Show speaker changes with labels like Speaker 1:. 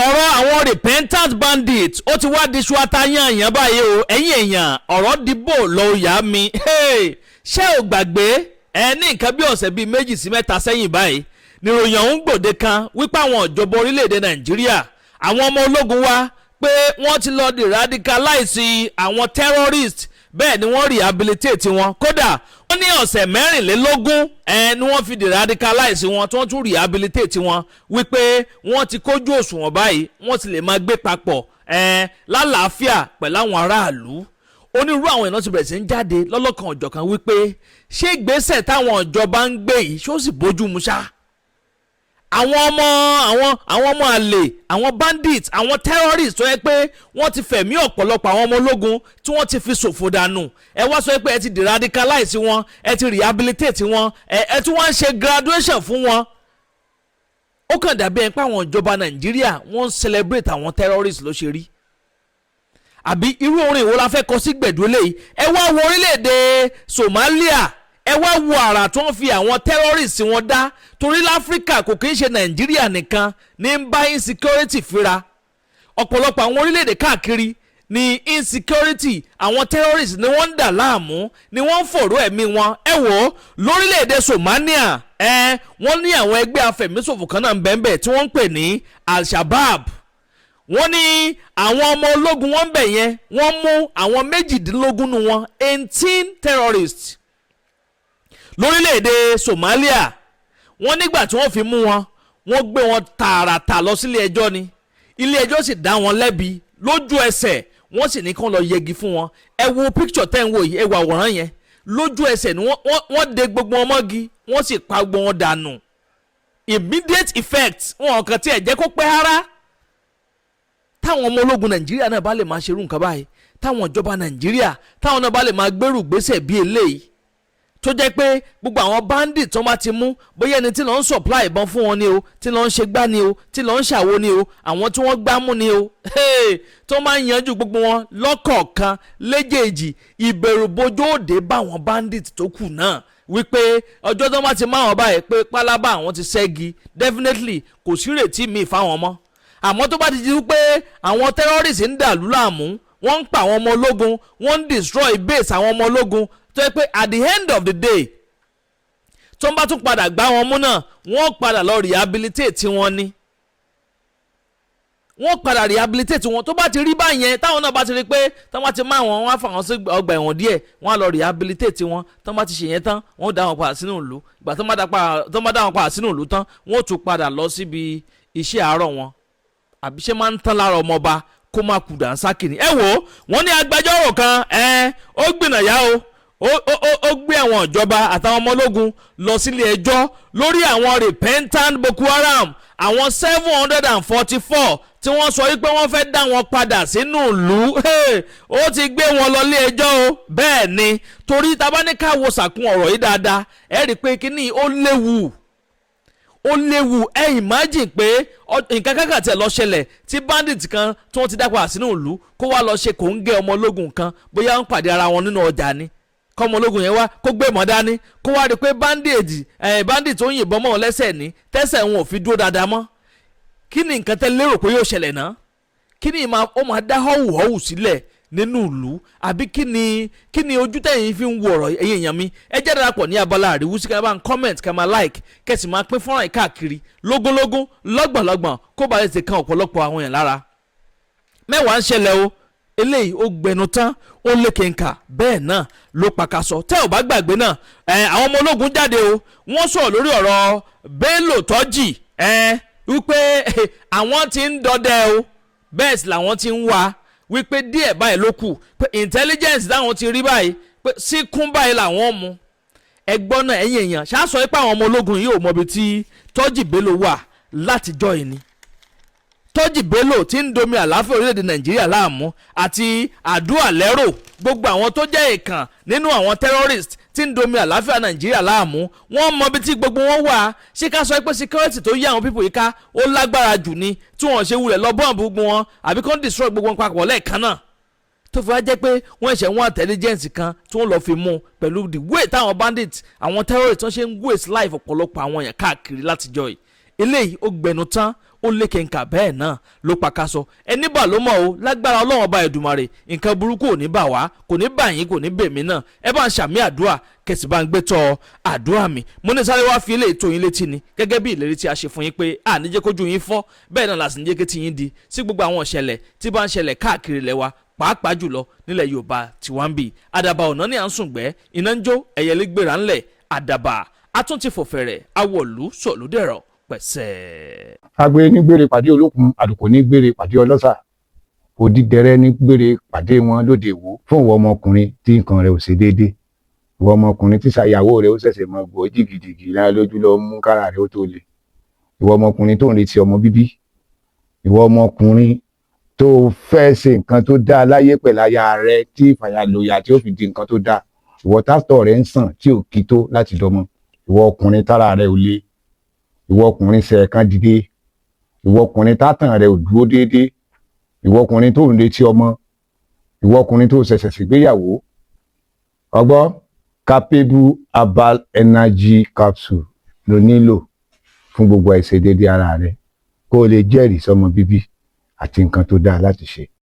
Speaker 1: Ọ̀rọ̀ àwọn repentant bandits, ó ti wá di iṣu atayanyan báyìí o. Ẹ̀yin èèyàn, ọ̀rọ̀ dìbò lọ yá mi. Ṣé ò gbàgbé ẹ, ní nǹkan bí ọ̀sẹ̀ bíi 2 sí 3 sẹ́yìn báyìí, níròyìn ọ̀hún gbòde kan wípé àwọn ìjọba orílẹ̀-èdè Nàìjíríà, àwọn ọmọ ológun wa, pé wọ́n ti lọ deradicalize àwọn terrorist, bẹ́ẹ̀ ni wọ́n rehabilitate wọn. Kódà, wọ́n ní ọ̀sẹ̀ 24 ẹ ni wọ́n fi deradicalize wọn, tí wọ́n tún rehabilitate wọn, wípé wọ́n ti kójú òṣùwọ̀n báyìí, wọ́n ti lè máa gbé papọ̀ ẹ lálàáfíà pẹ̀lú àwọn aráàlú. Onírúurú àwọn èèyàn ti bẹ̀rẹ̀ sí ń jáde lọ́lọ́kan ọ̀jọ̀kan wípé ṣé ìgbésẹ̀ táwọn ìjọba ń gbé yìí, ṣó sì bójú mu ṣá? Àwọn ọmọ àwọn ọmọ àlè, àwọn bandits, àwọn terrorists tó yẹ pé wọ́n ti fẹ̀mí ọ̀pọ̀lọpọ̀ àwọn ọmọ ológun tí wọ́n ti fi ṣòfò dànù, ẹ wá sọ pé ẹ ti deradicalize wọn, ẹ ti rehabilitate wọn, ẹ tún wá ń ṣe graduation fún wọn. Ó kàn dàbí ẹni pé àwọn ìjọba Nàìjíríà, wọ́n ń celebrate àwọn terrorists ló ṣe rí. Àbí irú orin ìwo la fẹ́ kọ sí gbẹ̀dú eléyìí? Ẹ wá wo orílẹ̀-èdè Somalia, ẹ wá wo àrà tó ń fi àwọn terrorists wọn dá, torí láfíríkà, kò kí ń ṣe Nàìjíríà nìkan ní ń bá insecurity fira. Ọ̀pọ̀lọpọ̀ àwọn orílẹ̀-èdè káàkiri ní insecurity, àwọn terrorists ni wọ́n ń dà láàmú, ni wọ́n ń fòró ẹ̀mí wọn. Ẹ wò ó, lórílẹ̀-èdè Somalia, ẹ wọ́n ní àwọn ẹgbẹ́ afẹ̀míṣòfò kan náà ń bẹ́ẹ̀ tí wọ́n ń pè ní Al-Shabaab. Wọ́n ní àwọn ọmọ ológun wọn bẹ̀ yẹn, wọ́n mú àwọn 18 nu wọn, 18 terrorists lórílẹ̀‐èdè Somalia. Wọ́n nígbà tí wọ́n fi mú wọn, wọ́n gbé wọn tààràtà lọ sílé ẹjọ́ ni. Ilé ẹjọ́ sì dá wọn lẹ́bi lójú ẹsẹ̀, wọ́n sì ní kán lọ yẹgi fún wọn. Ẹ wo picture tẹ́ ń wò yìí, ẹ wo àwòrán yẹn. Lójú ẹsẹ̀ ni wọ́n de gbogbo wọn mọ́gi, wọ́n sì pa gbogbo wọn dànù. Immediate effect, wọn kàn tiẹ̀ jẹ́ kó pẹ́ rárá. Táwọn ọmọ ológun Nàìjíríà náà bá lè máa ṣerú nǹkan báyìí, táwọn ìjọba Nàìjíríà, táwọn náà bá lè máa gbèrú gbèsè bí eléyìí, tó jẹ́ pé gbogbo àwọn bandit tó bá ti mú, bóyá ẹni tí lọ́n ń supply ìbọn fún wọn ni o, tí lọ́n ń ṣe gbá ni o, tí lọ́n ń ṣàwo ni o, àwọn tí wọ́n gbá mú ni o, tó máa ń yanjú gbogbo wọn lọ́kọ̀ọ̀kan léjèèjì, ìbẹ̀rù bojo òde bá àwọn bandit tó kù náà wípé ọjọ́ tó bá ti máa wọn báyìí pé pálábá àwọn ti ṣẹ́gi, definitely kò sí ìrètí míì fáwọn mọ́. Àmọ́ tó bá ti di wípé àwọn terrorists ń dàlú láàmú, wọ́n ń pa àwọn ọmọ ológun, wọ́n ń destroy base àwọn ọmọ ológun, tó yẹ pé at the end of the day, tó ń bá tún padà gbá wọn mú náà, wọ́n padà lọ rehabilitate wọn ni, wọ́n padà rehabilitate wọn. Tó bá ti rí báyẹn, táwọn náà bá ti rí pé tó bá ti má wọn, wọ́n á fà wọ́n sí ọgbà ẹ̀wọ̀n díẹ̀, wọ́n á lọ rehabilitate wọn. Tó bá ti ṣe yẹn tán, wọ́n dá wọn padà sínú ìlú. Ìgbà tó bá dá wọn padà sínú ìlú tán, wọ́n tún padà lọ síbi iṣẹ́ àárọ̀ wọn. Àbí ṣé máa ń tán lára ọmọọba kó má kú dànsákì ni? Ẹ wò ó, wọ́n ní agbẹjọ́rò kan, ẹ ó gbìnàyà o, ó gbé àwọn ìjọba àtàwọn ọmọ ológun lọ sílé ẹjọ́ lórí àwọn repentant Boko Haram, àwọn 744 tí wọ́n sọ wípé wọ́n fẹ́ dá wọn padà sínú ìlú. Ó ti gbé wọn lọ ilé ẹjọ́ o. Bẹ́ẹ̀ ni, torí tá bá ní ká wo sàkún ọ̀rọ̀ yìí dáadáa, ẹ rí i pé kíní ó léwu, ó léwu. Ẹ imagine pé nǹkan kankan tiẹ̀ lọ ṣẹlẹ̀ tí bandit kan tí wọ́n ti dá padà sínú ìlú kó wá lọ ṣe kòńgẹ́ ọmọ ológun kan, bóyá ń pàdé ara wọn nínú ọjà ni, kọ́mọ ológun yẹn wá kó gbé mọ́ dání, kó wá rí i pé bandit tó ń yìnbọn mọ́ ọ lẹ́sẹ̀ ní tẹ́sẹ̀ wọn ò fi dúró dáadáa mọ́, kí ni nǹkan tẹ́ lérò pé yóò ṣẹlẹ̀ náà? Kí ni ó máa dá họ́wù họ́wù sílẹ̀ nínú ìlú? Àbí kí ni ojú tẹ̀yìn fi ń wo ọ̀rọ̀? Ẹ̀yin èèyàn mi, ẹ jẹ́ darapọ̀ ní abala àríwísí, ká bá ń comment, ká máa like, kẹ́sì máa pín fọ́nrán yìí káàkiri lógúnlógún, lọ́gbọ̀nlọ́gbọ̀n, kó bá lè ti kan ọ̀pọ̀lọpọ̀ àwọn èèyàn lára. Mẹ́wàá ń ṣẹlẹ̀ o. Eléyìí ó gbẹnu tán, ó lékenkà, bẹ́ẹ̀ náà ló pakasọ. Tẹ́ ò bá gbàgbé náà, ẹ àwọn ọmọ ológun jáde o, wọ́n sọ̀rọ̀ lórí ọ̀rọ̀ Bello Turji, ẹ wípé àwọn ti ń dọdẹ o, bẹ́ẹ̀ sì làwọn ti ń wá, wípé díẹ̀ báyìí ló kù, pé intelligence táwọn ti rí báyìí pé síkún báyìí làwọn mú. Ẹgbọ́n náà, ẹ̀yìn èèyàn, ṣáà pé àwọn ọmọ ológun yìí ò mọbi tí Turji Bello wà látijọ́ yìí ni. Turji Bello tí ń domi àláfíà orílẹ̀-èdè Nàìjíríà láàmú àti àdúrà lẹ́rò, gbogbo àwọn tó jẹ́ ìkàn nínú àwọn terrorist tí ń domi àláfíà Nàìjíríà láàmú, wọ́n mọ ibi tí gbogbo wọn wà. Ṣé ká sọ pé security tó yí àwọn people yìí ká ó lágbára jù ni, tí wọ́n ṣe wulẹ̀ lọ bọ́ǹbù gbogbo wọn, àbí kàn destroy gbogbo wọn papọ̀ lẹ́ẹ̀kan náà, tó fi wá jẹ́ pé wọ́n ṣẹ̀ wọ́n intelligence kan tí wọ́n lọ fi mú, pẹ̀lú the way táwọn bandits, àwọn terrorists, wọ́n ṣe ń waste life ọ̀pọ̀lọpọ̀ àwọn èèyàn káàkiri látijọ́ yìí? Eléyìí ó gbẹnu tán, ó Ó lékenkà bẹ́ẹ̀ náà ló pakasọ. Ẹni bà ló mọ̀ o. Lágbára Ọlọ́run Ọba Ẹ̀dùmarè, nǹkan burúkú ò ní bà wá, kò ní bà yín, kò ní bèmí náà. Ẹ bá ń ṣàmì àdúrà, kẹsì bá ń gbé tọ́ àdúrà mi. Mo ní sáré wá fi ilé ètò yín létí ni, gẹ́gẹ́ bí ìlérí tí a ṣe fún yín pé a ní jẹ́ kójú yín fọ́, bẹ́ẹ̀ náà la sì ní jẹ́ kí tí yín di sí gbogbo àwọn ìṣẹ̀lẹ̀ tí bá ń ṣẹlẹ̀ káàkiri ilẹ̀ wa, pàápàá jùlọ nílẹ̀ Yorùbá tí wọ́n ń bì. Àdàbà ọ̀nà ní à ń sùngbẹ́, iná ń jó, ẹ̀yẹlé gbéra ńlẹ̀, àdàbà atúntì fòfẹ̀rẹ̀ awọ̀lú sọ̀lúdẹ̀rọ̀ pẹ̀sẹ̀.
Speaker 2: Agbe ní gbére pàdé olókun, àlùkò ní gbére pàdé ọlọ́sà, òdìdẹrẹ́ ní gbére pàdé wọn lóde Ìwó. Fún ìwọ ọmọkùnrin tí nǹkan rẹ̀ ò ṣe déédé, ìwọ ọmọkùnrin tí ṣàyàwó rẹ̀ ó ṣẹ̀ṣẹ̀ mọ gbọ́ jìgìjìgì lára lójú lọ mú kára rẹ̀ ó tó le, ìwọ ọmọkùnrin tó ń retí ọmọ bíbí, ìwọ ọmọkùnrin tó fẹ́ ṣe nǹkan tó dáa láyé pẹ̀lú aya rẹ̀ tí ìfàyàlòyà tí ó fi di nǹkan tó dáa, ìwọ tátọ̀ rẹ̀ ń sàn tí ò kí tó láti dọmọ, ìwọ ọkùnrin tára rẹ̀ ò le, ìwọ ọkùnrin ṣẹ̀ẹ̀kan dìde, ìwọ ọkùnrin tátàn rẹ̀ ò dúró déédéé, ìwọ ọkùnrin tó ń retí ọmọ, ìwọ ọkùnrin tó ṣẹ̀ṣẹ̀ ṣègbéyàwó, ọgbọ́ Capable Herbal Energy Capsule ló nílò fún gbogbo àìṣedéédéé ara rẹ, kó o lè jẹ́rìí sọmọ bíbí àti nǹkan tó dáa láti ṣe.